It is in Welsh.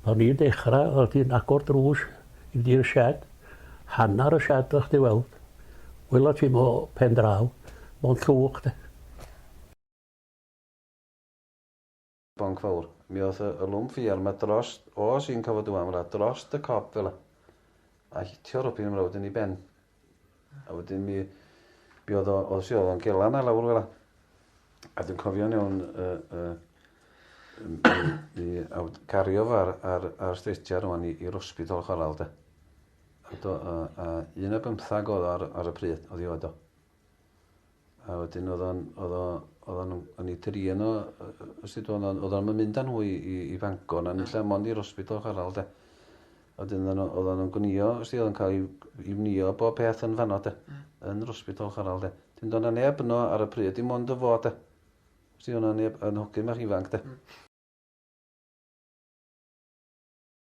O'n i'n dechrau, oedd hi'n agor drws i fynd i'r shed, hanner y shed o'ch ti weld. Wela ti mo pen draw, mo'n llwch de. Bonc fawr. Mi o'th y, y lwmp fuar 'ma dros, o sy'n cofio dwan fela, drost y cob fela. A hitio Robin 'y mrawd yn ei ben. A wedyn mi, mi oedd o, oedd si oedd o'n gelan a lawr fela. A dwi'n cofio'n iawn yy yy i i a cario fo ar ar ar stretcher rŵan i i'r hospital chwaral 'de. A do a a un ar bymthag o'dd o ar ar y pryd o'dd 'i oed o. A wedyn o'dd o'n o'dd o o'dd o'n o'n i drin o yy yy sud o'dd o'n o'dd o'm yn mynd â nhw i i i Fangor na nunlla mond i'r hospital chwaral 'de. A wedyn o'dd n'w oddan nw'n gwnïo wsti o'dd o'n ca'l 'i 'i wnïo bob peth yn fano 'de? Hmm. Yn yr hospital chwaral 'de. Dim do' 'na neb yno ar y pryd dim ond y fo 'de? Wsti o' 'na neb yn hogyn bach ifanc 'de? Hmm.